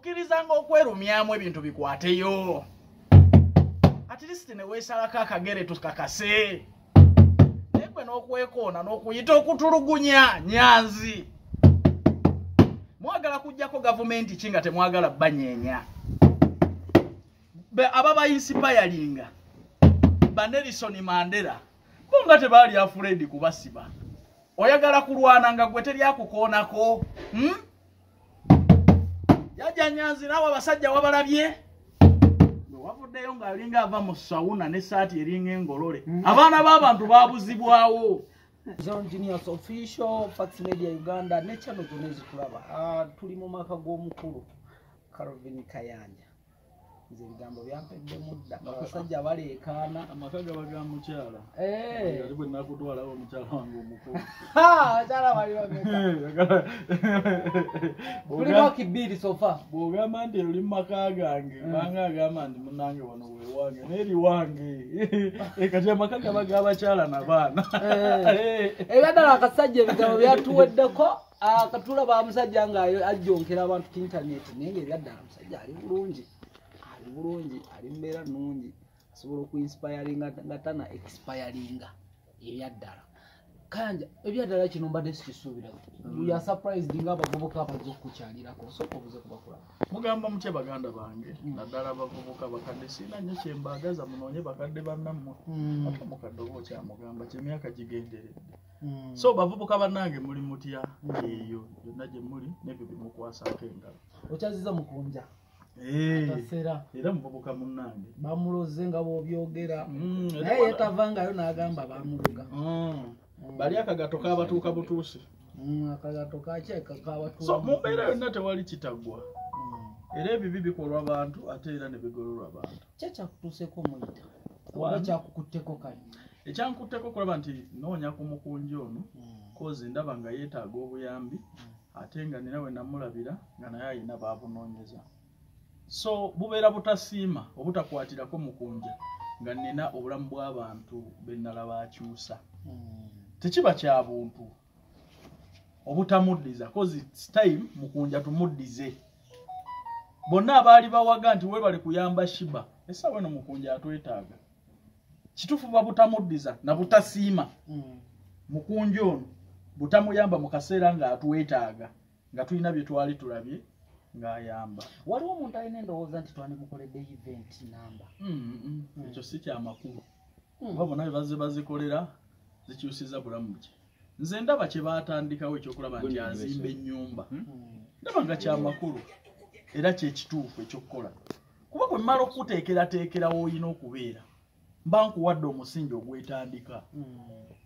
Okkirizanga okwerumyamu ebintu bikwateyo. At least ne weesalako akagere tukakase. Naye gwe n'okwekoona n'okuyita okutulugunya Nyanzi. Mwagala kuggyako gavumenti ki nga temwagala banyeenya? Ababa inspiringa ba Nelson Mandela bo nga tebaali afraid kubasiba. Oyagala kulwana nga gwe teri akukoonako. Jjajja Nyanzi naawe abasajja wabalabye? Bwe wavuddeyo ng'alinga ava mu sawuna n'essaati eringa engolole. Abaana b'abantu baabuzibwawo. Zone Genius Official, Fax Media Uganda ne channel zonna ezitulaba. Tuli mu maka g'omukulu Calvin Kayanja. Nze ebigambo byampeddemu dda. Abasajja baleekaana. Amaka gaba ga mukyala. Ali bwe nakutwalawo omukyala wange omukulu. Abakyala bali bameka? Tuliko kibiri so far. Bw'ogamba nti oli mu maka gange, banga agamba nti munnange wano weewange, n'eri wange. Kati amaka gaba g'abakyala n'abaana. Era ddala akasajja ebigambo byatuweddeko. Katulaba musajja nga ajjonkera abantu ku internet, naye ng'ebyaddala musajja ali bulungi. Ali bulungi, ali mbeera nnungi, asobola okuinspiringa nga tana expiringa ebyaddala. Kayanja, ebyaddala kino mbadde sikisuubira. We are surprised ng'abavubuka abazze okukukyalirako. Sooka obuze kubakulaba. Mugamba mutya baganda bange, naddala abavubuka bakadde, sirina nnyo kye mbaagaza, munoonye bakadde bannammwe. Ate omukadde oba okyamugamba ky'emyaka gigenderedde. So bavubuka bannange muli mutya eyo yonna gye muli n'ebyo bye mukwasaako engalo. Okyaziza Mukunja. Tasera. Era muvubuka munnange. Bamuloze nga bw'obyogera. Naye yetavangayo n'agamba bamuloga. Bali akagato kaabatuuka butuusi. Akagato kakyeka kaabatuuka. So mu mbeera yonna tewali kitaggwa. Era ebibi bikolwa bantu ate era ne bigololwa bantu. Ki ekyakutuuseeko muyita? Oba kyakukutteko kale? Ekyankutteko kulaba nti noonya ku mukunja ono, kozi ndaba nga yeetaaga obuyambi, ate nga nina we namulabira nga naye alina baabunoonyeza. So bubeera butasiima obutakwatirako mukunja nga nina obulamu bw'abantu be nnalaba akyusa. Tekiba kya buntu obutamuddiza, kozi it's time mukunja tumuddize. Bonna abaali bawaga nti weebale kuyamba Shiba, essaawa eno mukunja atwetaaga. Kituufu babutamuddiza na butasiima. Mukunja ono butamuyamba mu kaseera ng'atwetaaga, nga tulina bye twali tulabye ng'ayamba. Waliwo omuntu alina endowooza nti twandimukoledde event namba. Ekyo si kya makulu. Kuba bonna be bazze bazikolera zikyusiza bulamu ki. Nze ndaba kye baatandikawo ekyokulaba nti azimba ennyumba. Ndaba nga kya makulu era kye kituufu eky'okukola. Kuba bwe mmala okuteekerateekera w'olina okubeera, mba nkuwadde omusingi ogwetandika.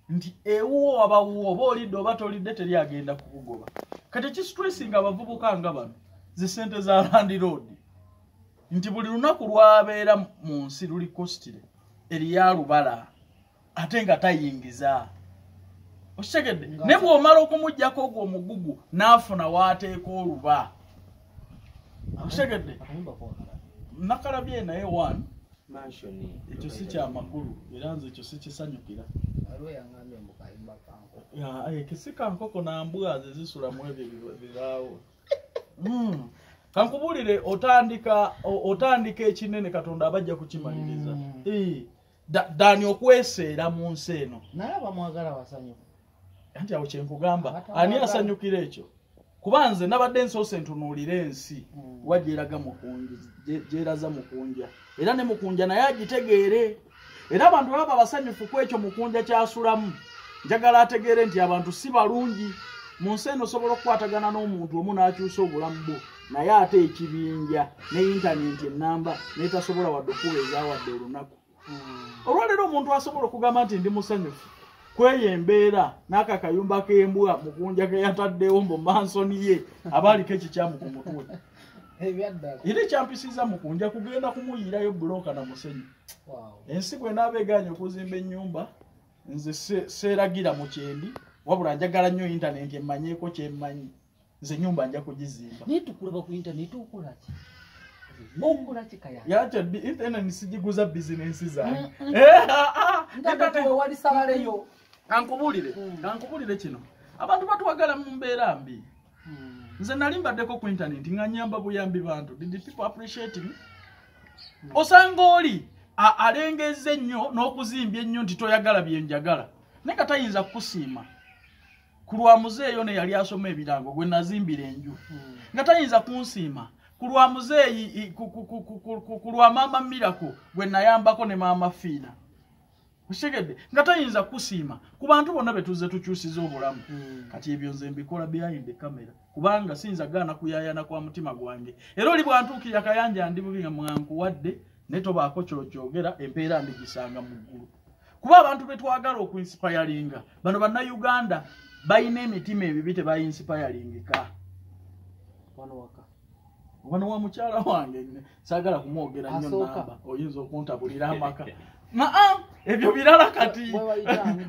Nti ewuwo waba wuwo, oba olidde oba tolidde teri agenda kukugoba. Kati ekistressinga abavubuka nga bano zi ssente za landlord. Nti buli lunaku lw'abeera mu nsi luli costly, eriyalubala ate nga tayingiza. Okitegedde? Ne bw'omala okumuggyako ogwo omugugu n'afuna w'ateeka oluba. Okitegedde? Nakalabye naye one. Ekyo si kya makulu era nze ekyo sikisanyukira. Si kankoko na mbwa ze zisula mu ebyo bibaawo. Kankubuulire otandika ekinene Katonda abajja kukimaliriza. Dani okweseera mu nsi eno. Naye abamwagala basanyufu. Anti awo kye nkugamba, ani asanyukira ekyo? Kuba nze nabadde nsoose ntunuulira ensi wa gyeraga Mukunja, gyeraza Mukunja. Era ne Mukunja naye agitegeere. Era abantu baba basanyufu ku ekyo Mukunja kyasulamu. Njagala ategeere nti abantu si balungi. Mu nsi eno osobola okukwatagana n'omuntu omu n'akyusa obulamu bwo, naye ate ekibinja ne intaneti ennamba n'etasobola wadde okuweeza wadde olunaku. Olwaleero omuntu asobola okugamba nti ndi musanyufu kweyo embeera n'ako akayumba k'embwa Mukunja ke yataddewo mbu mansoni ye aba aliko ekikyamu ku mutwe. Era ekyampisiza Mukunja kugenda kumuyiirayo bbulooka na musenyu. Ensi bw'enaaba egaanye okuzimba ennyumba, nze seeragira mu kyendi, wabula njagala nnyo intaneti emmanyeeko kye mmanyi. Nze ennyumba nja kugizimba. Naye tukulaba ku intaneti okola ki? Okola ki Kayanja? Yacha internet sijiguza bizinensi zange. Internet we wali sabaleyo. Kankubulire kino. Abantu batwagala mu mbeera mbi. Nze nali mbaddeko ku internet nga nnyamba buyambi bantu. Did the people appreciate me? Osanga oli alengezza ennyo n'okuzimbya ennyo nti toyagala bye njagala, naye nga tayinza kukusiima ku lwa muzeeyo ne yali asoma ebirango gwe nazimbira enju, nga tayinza kunsiima ku lwa muzeeyi, ku lwa maama Miracle gwe nayambako ne maama Fiina. Okitegedde? Nga tayinza kusiima ku bantu bonna be tuzze tukyusiza obulamu. Kati ebyo nze mbikola behind the camera, kubanga siyinza gaana kuyaayana kwa mutima gwange. Era oli bwantuukirira Kayanja ndi bubi nga mwankuwadde, naye tobaako kyokyogera, empeera ndigisanga mu ggulu. Kuba abantu be twagala okuinsipayalinga bano bannayuganda balina emitima ebibi, tebayinsipayaringika. Wano wa mukyala wange saagala kumwogera nnyo namba, oyinza okuntabulira amaka. Naa ebyo birala. Kati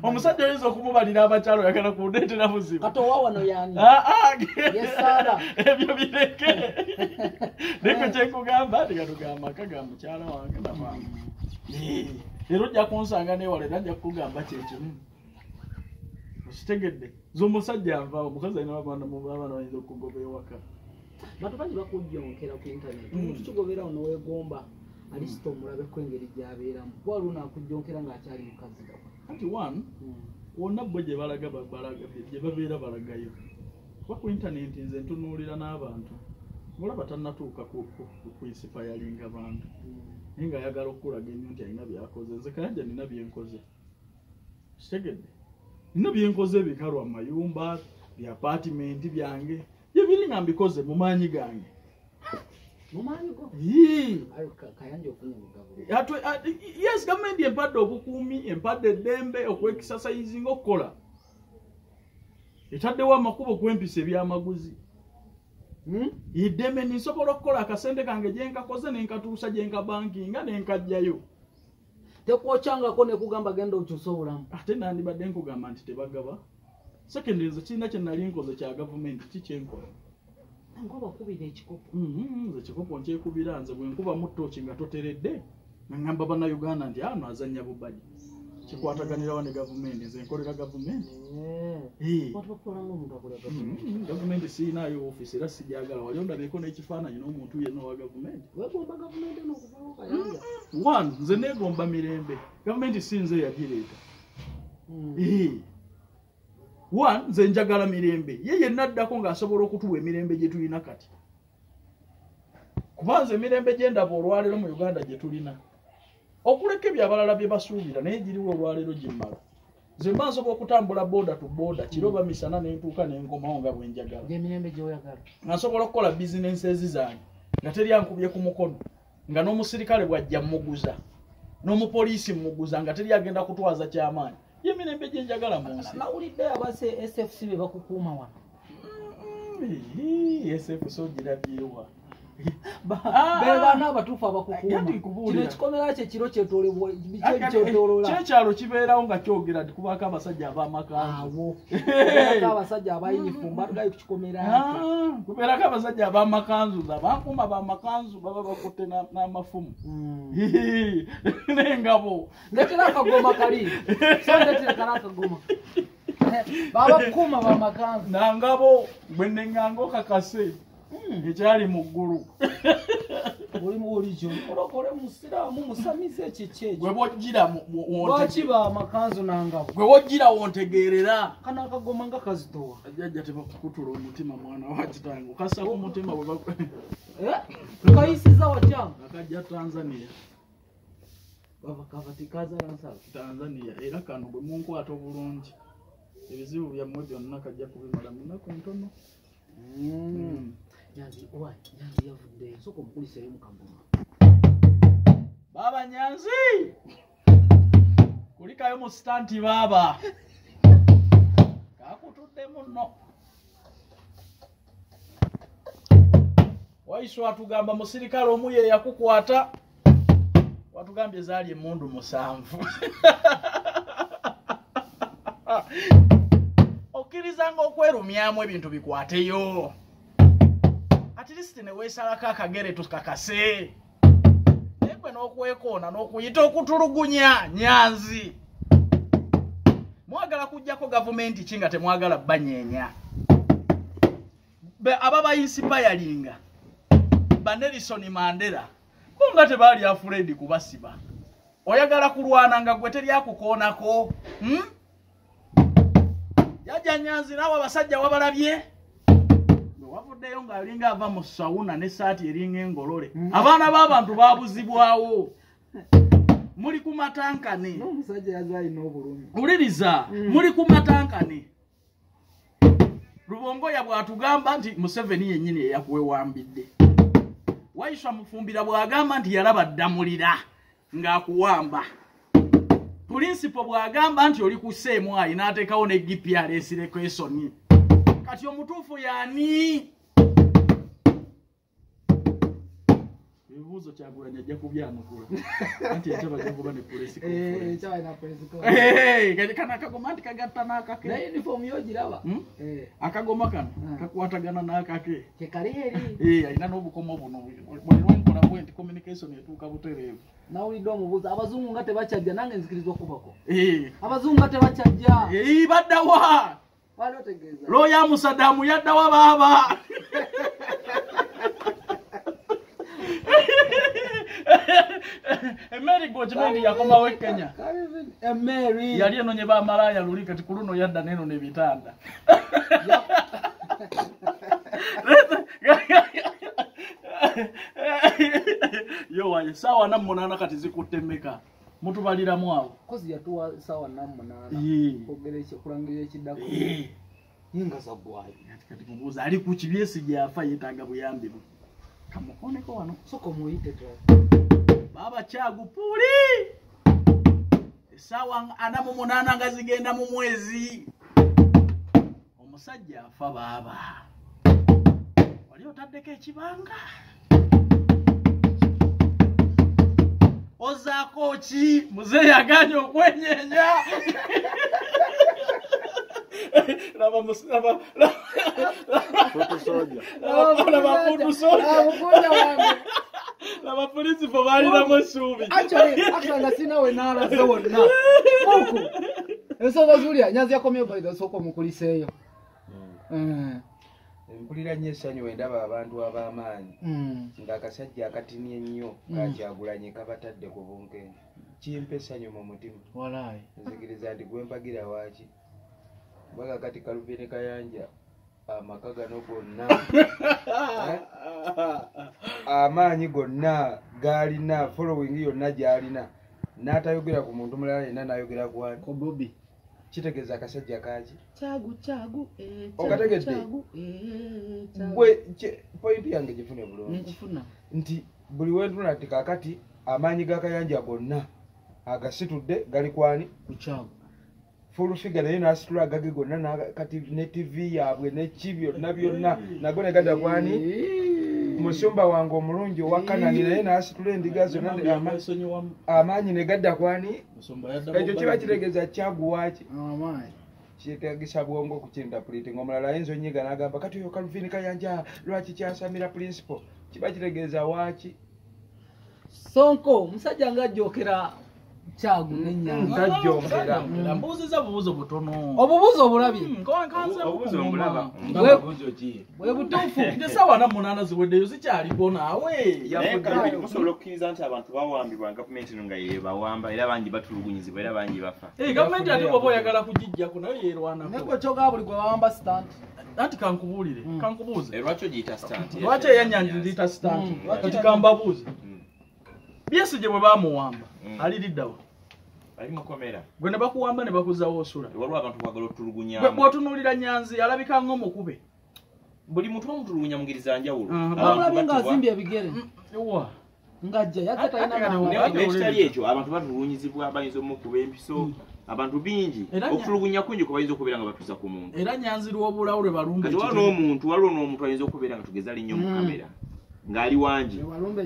omusajja oyinza okumubalira abakyala, oyagala kundeetera buzibu. Ebyo bireke. Naye kyenkugamba nti gano ga maka ga mukyala wange nabange, era ojja kunsanga newala, era nja kukugamba kyekimu. Okitegedde? Nze omusajja anvaawo, omukazi alina abaana bayinza okugoba ewaka. Bantu bangi bakujjonkera ku internet. Omuntu kigoberawo nowegomba alisita omulabeko engeri gyabeeramu, kuba waliwo nakujjonkera ng'akyali mukazi. Anti one wonna bo gye balaga gye babeera balagayo, kuba ku internet nze ntunuulira n'abantu mulaba tannatuuka ku insipayalinga bantu, naye ng'ayagala okukulaga ennyo nti alina byakoze. Nze Kayanja nina byenkoze, kitegedde? Nina byenkoze ebikalu, amayumba bya apartment byange byebiri nga mbikoze mu maanyi gange. Yes, gavumenti empadde obukuumi, empadde eddembe okwekisasaizinga okukola, etaddewo amakubo okwempisa ebyamaguzi. Eddembe ninsobola okukola akasente kange gyenkakoze nenkatuusa gyenkabankinga nenkajjayo. Tekwokyangako nekugamba genda okyuse obulamu? Ate nandibadde nkugamba nti tebagaba. Second, nze kirina kye nali nkoze kya gavumenti kikyenkola. Nkobakubira ekikopo. Nze ekikopo nkyekubira. Nze bwe nkubamu ttooki nga toteredde, ngamba bannayuganda nti ano azannya bubadi, kikwataganirawo ne gavumenti. Nze nkolera gavumenti. Gavumenti siyinaayo ofiisi era sijagala wali ondabyeko n'ekifaananyi n'omuntu yenna owa gavumenti. One, nze neegomba mirembe. Gavumenti si nze yagireeta. One, nze njagala mirembe. Ye yenna addako ng'asobola okutuwa emirembe gye tulina kati, kuba nze emirembe gye ndaba olwaleero mu Uganda gye tulina, okuleka ebyo abalala bye basuubira, naye giriwo olwaleero gimmala. Nze mba nsobola okutambula boda to boda kiro ba misana nentuuka nenkomawo nga bwe njagala, nga nsobola okukola bizinensi zange nga teri ankubye ku mukono, nga n'omusirikale bw'ajja mmuguza n'omupoliisi mmuguza, nga teri agenda kutwaza kyamaanyi. Ye mirembe gye njagala mu nsi. Nawulidde abase SFC be bakukuuma wano. SFC ogirabyewa? Bebaana abatuufu abakukuuma. Kino ekikomera kye kiro kyetoloola kyekyalo kibeerawo nga kyogera nti kubaako abasajja ab'amakanzu, abasajja abayinifumu batugayo ku kikomera. Kubeerako abasajja ab'amakanzu, abankuuma b'amakanzu baba bakutte n'amafumu n'engabo. Ndetera akagoma kali, so ndetera kali akagoma. Babakuuma b'amakanzu nangabo bwe neŋŋanga okakase ekyali mu ggulu. Olokole musiraamu musamize kiki? Gwe bwojjira lwaki bamakanzu nangabo? Gwe wojjira wontegeerera. Kano akagoma nga kazitowa. Jjajja tebakukutula omutima, mwana wa kitange okassa ku mutima bwe kayisiza watya? Akajja Tanzania. Tanzania. Era kano bwe munkwata obulungi ebizibu byammwe byonna kajja kubimala mu nnaku ntono. Nyanzi owa Nyanzi yavudde, nsooka omukuliseeyo mu kagoma. Baaba Nyanzi kulikayo mu sitanti, baaba kakutudde muno. Waiswa atugamba musirikale omu ye yakukwata, watugambye zaali emmundu 7. Okkirizanga okwerumyamu ebintu bikwateyo, at least ne weesalako akagere tukakase, naye gwe n'okwekoona n'okuyita okutulugunya. Nyanzi, mwagala kujjako gavumenti ki nga temwagala banyeenya? Ababa inspiringa ba Nelson Mandela bo nga tebaali afraid kubasiba. Oyagala kulwana nga gwe teri akukoonako. Jajja Nyanzi naawe abasajja wabalabye. Wavuddeyo ng'alinga ava mu sawuna n'essaati eringa engolole. Abaana b'abantu baabuzibwawo. Muli ku matankane. N'omusajja yazaalina obulumi. Wuliriza, muli ku matankane. Rubongoya bw'atugamba nti Museveni yennyini eyakuwewambidde. Waiswa Mufumbira bw'agamba nti yalaba Ddamulira ng'akuwamba. Pulinsipo bw'agamba nti oli ku CMI n'ateekawo ne GPRS requestion. Kati omutuufu y'ani? Ebibuuzo Kyagulanyi ajja kubyanukula. Anti enkya bajja kuba ne press conference. Enkya balina press conference. Kano akagoma nti kagatta n'akake. Naye uniform yo ogiraba? Akagoma kano kakwatagana n'akake. Kekali eri. Alina n'obukomo buno. Buli lwenkola bwe nti communication etuuka butereevu. Nawulidde omubuuza abazungu nga tebakyajja, nange nzikirizwa okubako. Abazungu nga tebakyajja. Baddawa. Looya Musadamu yaddawa baaba. Emeri gwokimanyi yakomawo e Kenya. Emeri yali enonye bamalaaya luli, kati ku luno yadda n'eno n'ebitanda. Yo waye ssaawa 48 kati zikutte mmeka? Mutubaliramu awo. Kozi yatuwa ssaawa 48 okwogera kulangirira ekiddako. Yinga zaggwayo. Kati mubuuza ali ku kibyesi afa yeetaaga buyambi bwe. Kamukoneko wano. Sooka omuyite tulabe. Baba Kyagu puli. Essaawa 48 nga zigenda mu mwezi. Omusajja afa baaba. Wali otaddeko ekibanga? Ozaako ki? Muzeeyi agaanye okwenyeenya. Laba pulinsipo baalinamu essuubi. Actually nga sirina we naalaze wonna. Muku ensonga Julia Nyanzi yakomyewo by the way, sooka omukuliseeyo. Mpulira nnyo essanyu we ndaba abantu ab'amaanyi ng'akasajja akatini ennyo kakyagulanye kabatadde ku bunkenke. Kimpa essanyu mu mutima. Walaayi. Nzikiriza nti gwe mpagira waaki. Kubanga kati Kaluvini Kayanja amaka gano gonna amaanyi gonna g'alina, following yonna gy'alina, n'atayogera ku muntu mulala yenna n'ayogera ku ani? Ku Bobi. Kitegeeza akasajja kaaki? Kyagu Kyagu. Okategedde? Gwe pointi yange gifune bulungi. Nkifuna. Nti buli wentuna nti kaakati amaanyi ga Kayanja gonna agasitudde gali kwani? Ku Kyagu. Full figure naye n'asitula agage gonna kati ne TV yaabwe ne ki byonna byonna nago ne gadda kwani? Musumba wange omulungi owa Kanani naye n'asitula endiga zonna amaanyi ne gadda kwani? Ekyo kiba kitegeeza Kyagu waaki? Kyetaagisa bwongo okukinterpreting. Omulala ayinza onyiga n'agamba kati oyo Kaluvini Kayanja lwaki kyasamira principal? Kiba kitegeeza waaki? Sonko omusajja ng'ajjookera Kyagu n'ennyanja. Tajjonkera. Mbuuzizza bubuuzo butono. Obubuuzo obulabye. Obubuuzo mbulaba. Obubuuzo ki? Bwe butuufu. Nti essaawa 48 ziweddeyo zikyaliko naawe. Naye Kaluvini musobola okukkiriza nti abantu bawambibwa gavumenti eno nga yebawamba era bangi batulugunyizibwa era bangi bafa. Gavumenti ate bw'oba oyagala kugiggyako nayo yeerwanako. Naye gwe kyogamba buli gwe bawamba stunt. Anti kankubuulire, kankubuuze. Lwaki ogiyita stunt? Lwaki eyannyanja ngiyita stunt? Kati kambabuuze. Besigye bwe baamuwamba ali liddawa? Ali mukomera. Gwe ne bakuwamba ne bakuzzawo osula. Waliwo abantu kwagala otulugunya. Gwe bw'otunuulira Nyanzi alabika ng'omukube. Buli muntu omutulugunya mu ngeri za njawulo. Bamulabye ng'azimbye ebigere. Wa. Ng'ajja yazze talina namba. N'ekitali ekyo abantu batulugunyizibwa bayinza omukuba empiso. Abantu bingi okutulugunya kungi kwe bayinza okubeera nga batuusa ku muntu. Era Nyanzi lw'obulawo lwe balumba ekitebe. Kati waliwo n'omuntu ayinza okubeera nga tugeza ali nnyo mu kamera. Ng'ali wangi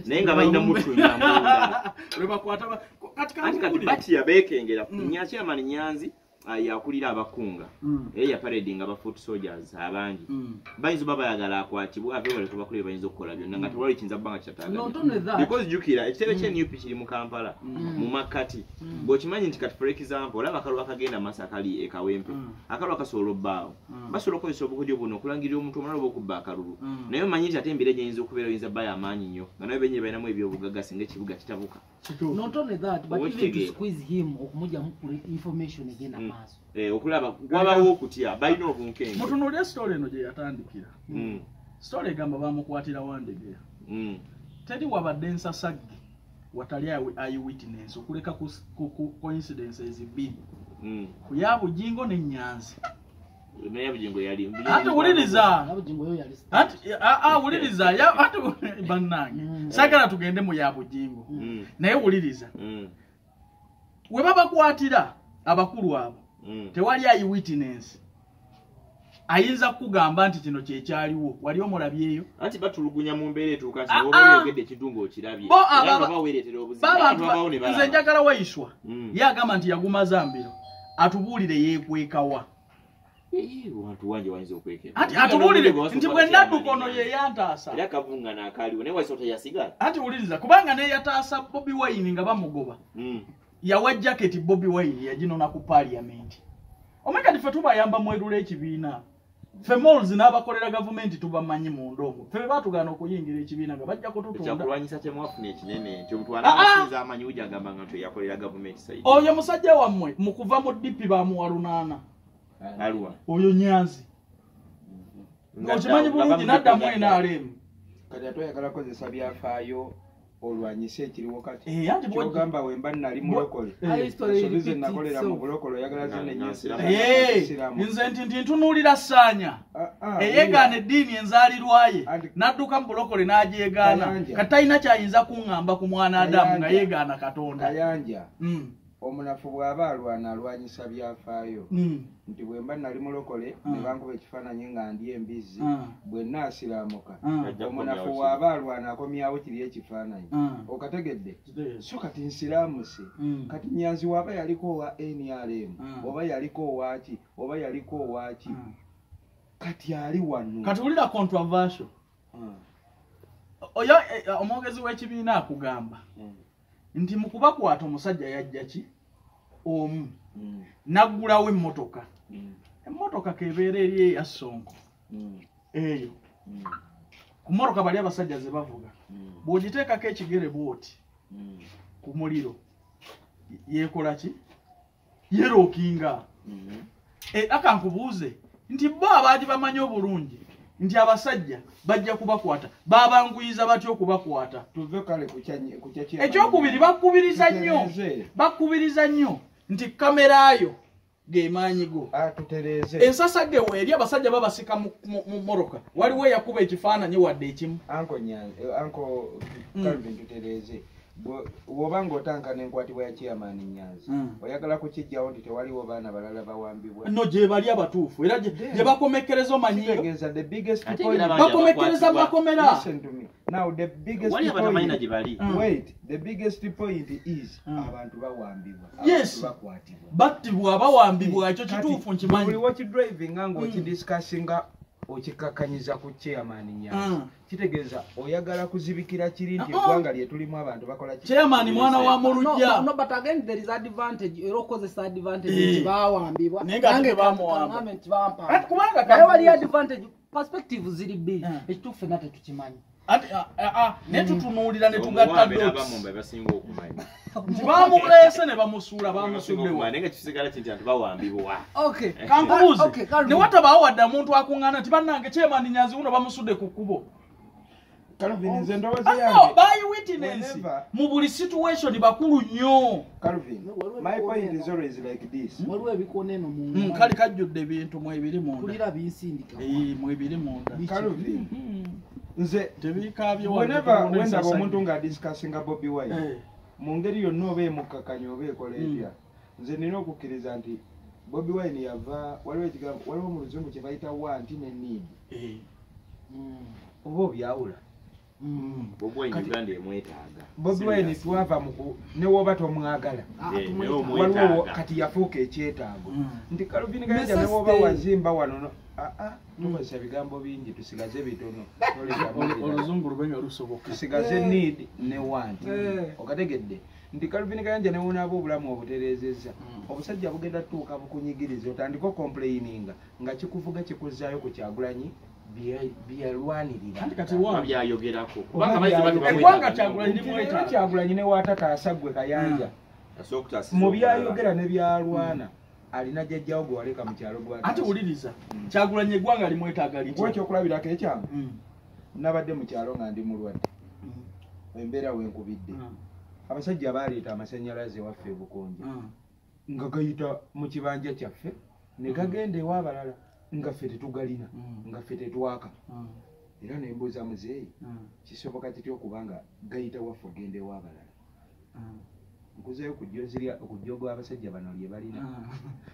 naye nga balina mutunya munda lwe bakwata kati batya beekengera. Chairman Nyanzi Yakulira abakunga era yaparadinga aba foot soldiers abangi. Bayinza oba bayagala akwatibwe ave baleke bakole bayinza okukola byonna nga tewali kiyinza kuba nga kitataaganya, because jjukira ekitebe kya NUP kiri mu Kampala mu makkati. Bw'okimanyi nti kati for example olaba akalulu akagenda maaso akali e Kawempe, akalulu akasobola obbaawo, basobola okukozesa obukodyo buno okulangirira omuntu omulala oba okubba akalulu, naye omanyi nti ate embeera gyeyinza okubeera oyinza bba y'amaanyi nnyo nga naye bennyini balinamu ebyobugagga singa ekibuga kitabuka. Not only that, but even to squeeze him okumugyamu information egenda maaso. Okulaba wabawo okutya balina obunkenke. Mutunuulire story eno gye yatandikira. Story egamba bamukwatira Wandegeya. Teri wabadde nsasagge watali eyewitness okuleka ku coincidences bbiri, ku ya Bugingo ne Nyanzi. Naye Bugingo yali ate wuliriza, ati wuliriza ate bannange saagala tugende mu ya Bugingo, naye wuliriza we babakwatira abakulu abo tewali eyewitness ayinza kugamba nti kino kyekyaliwo. Wali omulabyeyo? Anti batulugunya mu mbeera etuuka nti oba oyogedde ekintu ng'okirabye era nga baweereetera obuzibu. Nze njagala Waiswa ye agamba nti yaguma zambiro atubuulire yeekwekawa. Wantu wange wayinza okwekera. Anti atubuulire nti bwe nadduka ono ye yantaasa. Era kavungana akaaliwo naye Waiswa teyasigala. Anti wuliriza, kubanga ne yataasa Bobi Wine nga bamugoba, yawa jaketi Bobi Wine yaginona ku parliament. Omeka ffe tubayamba mwerula ekibiina, ffe malls n'abakolera gavumenti tubamanyi munda omwo, ffe batugaana okuyingira ekibiina nga bajja kututunda. Ekyakulwanyisa kyemwafuna ekinene nti omuntu anaasinza amanyi ujja agamba nga nti yakolera gavumenti saidi. Oyo musajja wammwe mu kuva mu DP bamuwa 8. Aluwa? Oyo Nyanzi. Okimanyi bulungi n'addamu NRM. Kati ate oyagala kukozesa byafaayo olwanyise ekiriwo kati. Kyogamba wemba nali mulokole, ensobi ze nakolera mu bulokole oyagala zinenye. Nze nti ntunuulira Ssaanya eyeegaana eddiini enzaalirwaye n'adduka mu bulokole n'agyegaana, kati talina kyayinza kuŋŋamba ku mwana Adamu nga yeegaana Katonda. Kayanja, omunafu bw'aba alwana alwanyisa byafaayo. Nti bwe mba nali mulokole ne bankuba ekifaananyi nga ndi embizzi, bwe nnaasiraamuka omunafu bw'aba alwana akomyawo kiri ekifaananyi. Okategedde? So kati nsiraamuse. Kati Nyanzi waba yaliko owa NRM oba yaliko owaaki oba yaliko owaaki, kati ali wano. Kati wulira controversial. Oyo omwogezi w'ekibiina akugamba nti mu kubakwata omusajja yajja ki omu n'aggulawo emmotoka. Emmotoka kebeera eri eya Ssonko eyo ku mmotoka bali abasajja ze bavuga, bw'ogiteekako ekigere bw'oti ku muliro yeekola ki? Yerookinga. Akankubuuze nti bo abaali bamanyi obulungi nti abasajja bajja kubakwata, babanguyiza batya okubakwata? Ekyokubiri bakubiriza nnyo nti kamera yo ge maanyi go. Ensasagge weeri abasajja babasika mu mmotoka, waliwo eyakuba ekifaananyi wadde ekimu. Anko Calvin, tutereeze. Bw'oba ng'otankana enkwatibwa ya Chairman Nyanzi, oyagala kukijjawo nti tewaliwo baana balala bawambibwa? No, gye bali abatuufu era gye bakomekkereza omanyiyo. Bakomekkereza makomera. Now the biggest point, wait, the biggest point is abantu bawambibwa. Yes. Bakwatibwa. Battibwa, bawambibwa, ekyo kituufu nkimanyi. Buli wokidrivinga ng'okidiscussinga okikakkanyiza ku Chairman Nyanzi, kitegeeza oyagala kuzibikira kiri nti eggwanga lye tulimu abantu bakola ki? Chairman mwana wa Mulujja. No, but again there is advantage, era okozesa advantage nti bawambibwa. Nange bamuwamba. Kubanga naye wali advantage, perspective ziri bbiri, ekituufu ffenna tetukimanyi. Ati ne tutunuulira ne tugatta dots. Basinga okumanya. Nti bamuleese ne bamusuula, bamusuddewo. Naye nga kisigala kinti abantu bawambibwa. Kankubuuze, ne watabaawo wadde omuntu akuŋŋaana nti bannange Chairman Nyanzi wuno bamusudde ku kkubo. Calvin, nze ndowooza yange. By witness mu buli situation bakulu nnyo. Calvin, my point is always like this. Waliwo ebikoona eno munda. Kale kajjudde ebintu mwebiri munda. Kulira binsindika. Mwebiri munda. Calvin, nze tebikaabye whenever wendaba omuntu nga discussinga Bobi Wine mu ngeri yonna oba emukkakanya oba ekola etya, nze nina okukkiriza nti Bobi Wine yava, waliwo ekigambo, waliwo mu luzungu kye bayita want ne need. Oba obyawula. Bobi Wine Uganda emwetaaga. Bobi Wine twava mu ne woba tomwagala. Waliwo kati yafuuka ekyetaago. Nti Calvin Kayanja ne woba wazimba wano tukozesa bigambo bingi tusigaze bitono. Oluzungu lubenga lusoboka. Tusigaze need ne want. Okategedde. Nti Calvin Kayanja ne wonaaba obulamu obutereezezza. Obusajja bugenda tuuka bukunyigiriza otandika okomplaininga nga kikuvuga kikuzzaayo ku Kyagulanyi byalwanirira. Anti kati wa byayogerako. Kubanga Kyagulanyi mwetaaga. Kyagulanyi ne waatataasa ggwe Kayanja. Mu byayogera ne byalwana alina jjajjawo gwe waleka mu kyalo gw'ataasa. Ate wuliriza Kyagulanyi eggwanga limwetaaga litya? Nkuwa ekyokulabirako ekyangu. Nabadde mu kyalo nga ndi mulwadde. Embeera wenkubidde. Abasajja baleeta amasannyalaze waffe e Bukonje nga gayita mu kibanja kyaffe ne gagenda ew'abalala nga ffe tetugalina nga ffe tetwaka. Era ne mbuuza muzeeyi kisoboka kitya okuba nga gayita waffe ogenda ew'abalala? Nkuzeeyo ku jjogo abasajja bano lye balina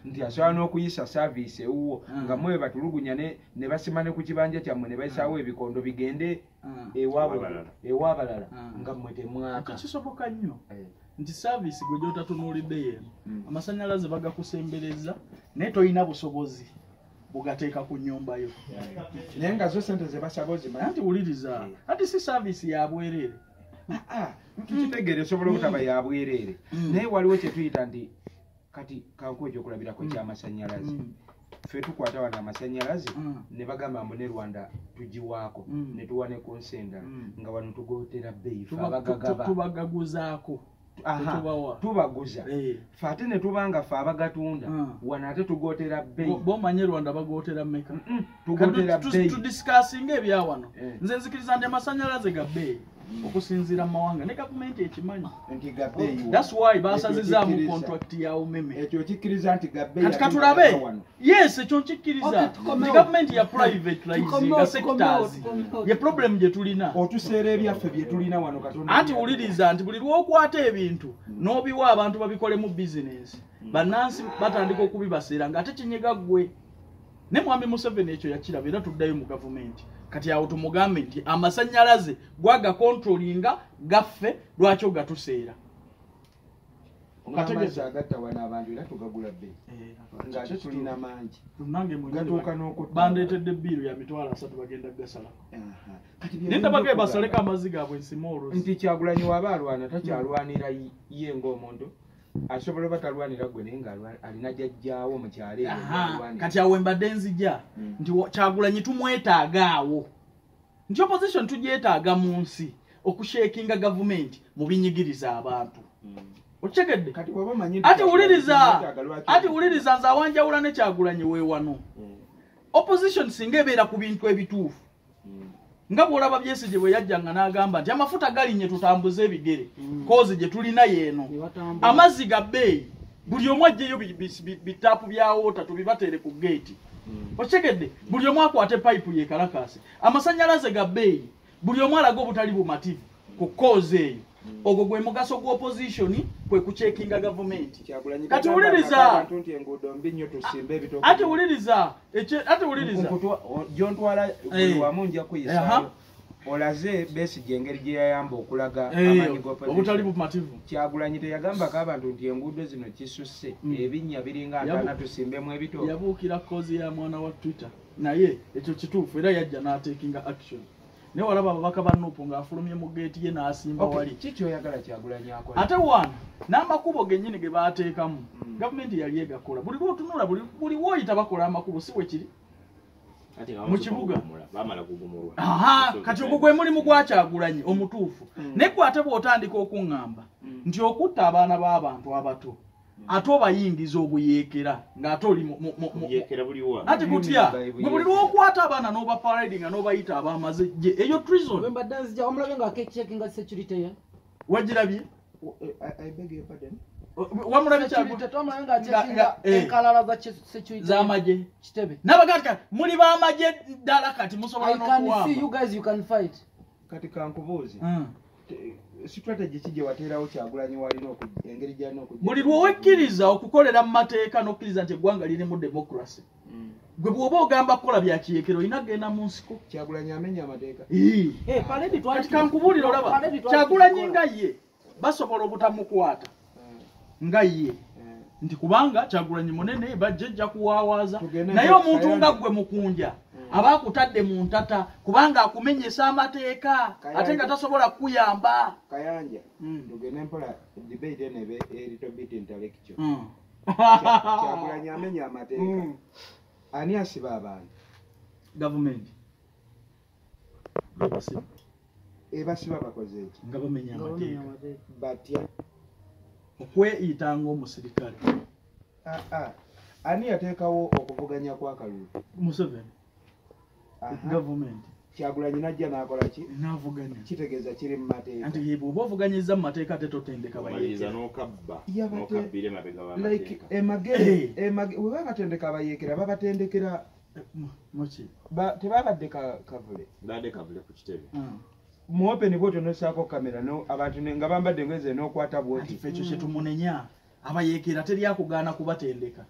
nti asobola n'okuyisa saaviisi ewuwo nga mwe batulugunya ne basima ne ku kibanja kyammwe ne bayisaawo ebikondo bigende ew'abalala nga mmwe temwaka. Kisoboka nnyo nti saaviisi gwe gy'otatunuulidde yeeno amasannyalaze bagakusembereza naye tolina busobozi bugateeka ku nnyumba yo. Naye nga zo ssente ze basaba ozimanyi. Anti wuliriza anti si saaviisi ya bwereere. Tukitegeere esobola obutaba ya bwereere. Naye waliwo kye tuyita nti kati kankuwe ekyokulabirako ky'amasannyalaze. Ffe tukwata wano amasannyalaze ne bagamba mbu ne Rwanda tugiwaako ne tuwa ne ku nsi endala nga wano tugotera bbeeyi ffe abagagaba. Tubagaguzaako. Tubaguza. Ffe ate ne tuba nga ffe abagatunda wano ate tugotera bbeeyi. B'omanye Rwanda bagotera mmeka? Tugotera bbeeyi. Tudisikasinga ebya wano. Nze nzikiriza nti amasannyalaze ga bbeeyi okusinziira mu mawanga ne gavumenti ekimanyi. Nti ga bbeeyi. That's why basazizaamu contract ya umeme. Ekyo kikkiriza nti ga bbeeyi. Kati katulabe. Yes, ekyo nkikkiriza. Nti gavumenti ya privatizinga sectors. Ye problem gye tulina. Otuseera ebyaffe bye tulina wano Katonda. Anti wuliriza nti buli lw'okwata ebintu n'obiwa abantu babikolemu bizinensi. Bannansi batandika okubibaseera ng'ate kinyiga ggwe. Ne Mwami Museveni ekyo yakiraba era tuddayo mu gavumenti. Kati awo tumugambe nti amasannyalaze gwagakontrolinga gaffe lwaki ogatuseera. Amazzi agatta wano abantu era tugagula bbeeyi. Ng'ate tulina mangi. Nange mwennyini Gatuuka n'okutta. bandeetedde bbiiru ya 30,000 bagenda kugasalako. Kati Naye ndabagaye basaleko amazzi gaabwe nsime oluusi. Nti Kyagulanyi w'aba alwana takyalwanira ye ng'omuntu. Asobola oba talwanira ggwe naye nga alina jjajjaawo mu kyalo eyo gy'alwanira. Kati awo mbadde nzija nti Kyagulanyi tumwetaaga awo. Nti opposition tugyetaaga mu nsi okushekinga gavumenti mu binyigiriza abantu. Okitegedde? Kati bw'oba omanyi nti Ate wuliriza, Kyagulanyi tumwetaaga, lwaki ate wuliriza nze awanjawula ne Kyagulanyi we wano. Opposition singa ebeera ku bintu ebituufu. Nga bw'olaba Besigye bwe yajjanga n'agamba nti amafuta galinnye tutambuze ebigere. Cause gye tulina yeeno. Amazzi ga bbeeyi buli omu aggyeyo bitaapu bya water tubibateere ku geeti. Okitegedde? Buli omu akwate payipu yeekalakaase. Amasannyalaze ga bbeeyi buli omu alaga obutali bumativu ku cause eyo. Ogwo gwe mugaso gwa opposition kwe kuchekinga gavumenti. Kyagulanyi Kati tagamba wuliriza. abantu nti enguudo mbi nnyo tusimbe ebitooke. Ate wuliriza, ate wuliriza. Gy'ontwala buli wamu nja kuyisaayo. Olaze Besigye engeri gye yayamba okulaga amaanyi ga opposition. Obutali bumativu. Kyagulanyi teyagambako abantu nti enguudo zino kisusse, ebinnya biringa ntaana tusimbemu ebitooke. Yabuukira cause ya mwana wa Twitter. Naye ekyo kituufu era yajja n'atekinga action. Naye walaba ababaka ba NUP ng'afulumye mu geeti ye n'asimba wali. Ki ky'oyagala Kyagulanyi akole? Ate wano n'amakubo gennyini ge baateekamu gavumenti yali egakola. Buli lw'otunula buli w'oyita bakola amakubo si bwe kiri? Mu kibuga. Baamala kugumulwa. Kati ogwo gwe mulimu gwa Kyagulanyi omutuufu. Naye gwe ate bw'otandika okuŋŋamba nti okutta abaana b'abantu abato ate obayingiza obuyeekera ng'ate oli Obuyeekera buliwa? Ati kutya? Gwe buli lw'okwata abaana n'obaparadinga n'obayita ab'amaze gye eyo treason. Bwe mbadde nzija wamulabye nga akechekinga security ye? Wagirabye? I beg your pardon. Wamulabye Security, Kyagulanyi? twamulabye nga achekinga enkalala za security Z'amagye. Kitebe. N'abagamba kati muli b'amagye ddala kati musobola I can n'okuwamba. see you guys, you can fight. Kati kankubuuze. Strategy ki gye wateerawo Kyagulanyi w'alina engeri gy'alina okujja? Buli lw'owekkiriza okukolera mu mateeka n'okkiriza nti eggwanga liri mu democracy. Gwe bw'oba ogamba kukola bya kiyekero olina kugenda mu nsiko. Kyagulanyi amenya amateeka. Kati kankubuulire olaba Kyagulanyi nga ye basobola obutamukwata nga ye nti kubanga Kyagulanyi munene bajja kuwaawaaza, naye omuntu nga ggwe Mukunja aba akutadde mu ntata kubanga akumenyesa amateeka ate nga tasobola kukuyamba. Kayanja, tugende mpola, debate eno ebe a little bit intellectual. Kyagulanyi amenya amateeka. Ani asiba abantu? Gavumenti. Ebasiba bakoze eki? Nga bamenya amateeka. Batya? Okweyita ng'omusirikale. Ani yateekawo okuvuganya kw'akalulu? Museveni. Gavumenti. Kyagulanyi n'ajja n'akola ki? N'avuganya. Kitegeeza kiri mu mateeka. Anti bw'oba ovuganyizza mu mateeka ate totendeka bayeekera. N'okabba. N'okabbira emabega w'amateeka. Like emagere, we babatendeka abayeekera babatendekera muki? Tebabadde kavule. Babadde kavule ku kitebe. Mu open bw'otyo n'ossaako kamera abantu nga bambadde engoye ze n'okwata bw'oti. Anti ffe ekyo kye tumunenya. Abayeekera teri akugaana kubatendeka.